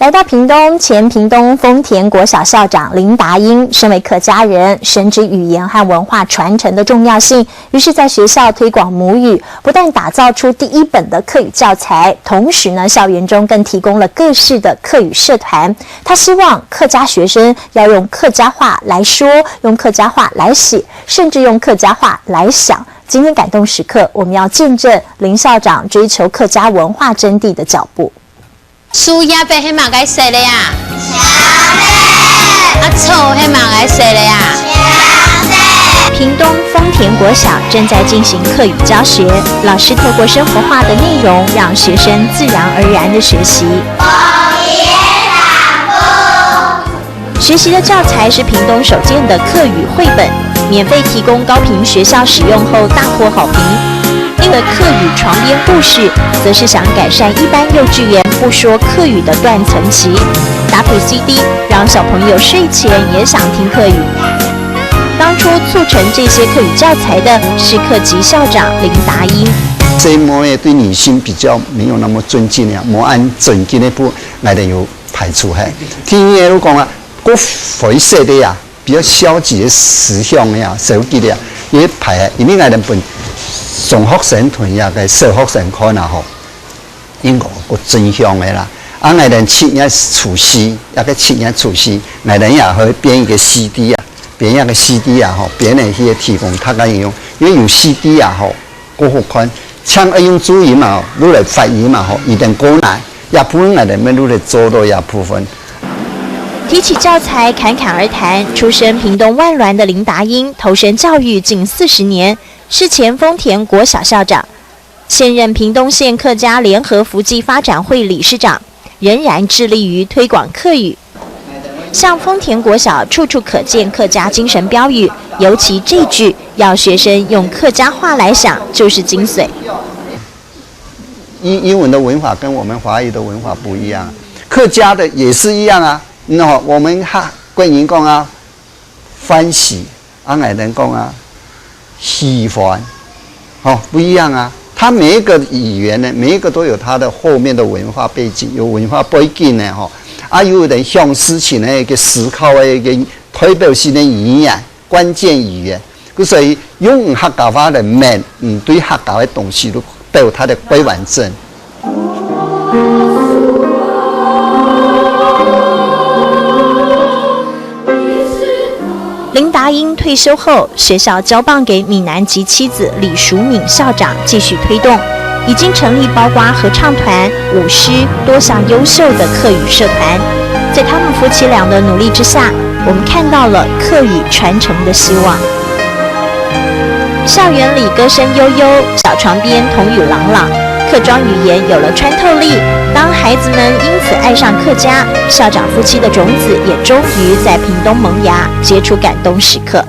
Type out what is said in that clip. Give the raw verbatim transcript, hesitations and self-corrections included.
来到屏东，前屏东丰田国小校长林达英，身为客家人，深知语言和文化传承的重要性，于是在学校推广母语，不但打造出第一本的客语教材，同时呢，校园中更提供了各式的客语社团。他希望客家学生要用客家话来说，用客家话来写，甚至用客家话来想。今天感动时刻，我们要见证林校长追求客家文化真谛的脚步。 树葉个係麼个色个啊？青色。啊，草係麼个色个啊？青色。屏东豐田国小正在进行客语教学，老师透过生活化的内容，让学生自然而然的学习。学习的教材是屏东首建的客语绘本，免费提供高屏学校使用后大获好评。另一个客语床边故事，则是想改善一般幼稚园不说客语的断层期，搭配 C D，让小朋友睡前也想听客语。当初促成这些客语教材的是客籍校长林达英。細妹仔對女性比較沒有那麼尊敬啊，無恁尊敬个部分，𠊎等有排除嘿。第二个，我講啊，過灰色个啊， 比較消極个思想个啊，消極个啊，一排啊，因為𠊎等分中學生同這个小學生看啊吼，應該較正向个啦。啊，𠊎等七月初四，這个七月初四，𠊎等也會編一个C D啊，編一个C D啊吼，編來去提供大家應用，因為有C D啊吼， 過好看。像愛用注音嘛吼，錄來發音嘛吼，一定過難，這部分𠊎等愛錄來做到這部分。提起教材，侃侃而談。出身屏東萬巒的林达英，投身教育近四十年，是前丰田国小校长，现任屏东县客家联合福济发展会理事长，仍然致力于推广客语。 像丰田国小处处可见客家精神标语，尤其这句要学生用客家话来想，就是精髓。英，英文的文法跟我们华语的文法不一样，客家的也是一样啊。那我们哈，贵人讲啊，欢喜，啊，矮人讲啊，喜欢，吼，不一样啊。它每一个语言呢，每一个都有它的后面的文化背景，有文化背景呢，吼。啊，有人向思前的一个思考的一个代表性的语言，关键语言。所以用客家话来面，嗯，对客家的东西都表达的过完整。 林达英退休后，学校交棒给闽南籍妻子李淑敏校长继续推动，已经成立包括合唱团、舞狮多项优秀的客语社团。在他们夫妻俩的努力之下，我们看到了客语传承的希望。校园里歌声悠悠，小床边童语朗朗，客庄语言有了穿透力。当孩子们因此爱上客家，校长夫妻的种子也终于在屏东萌芽，结出感动时刻。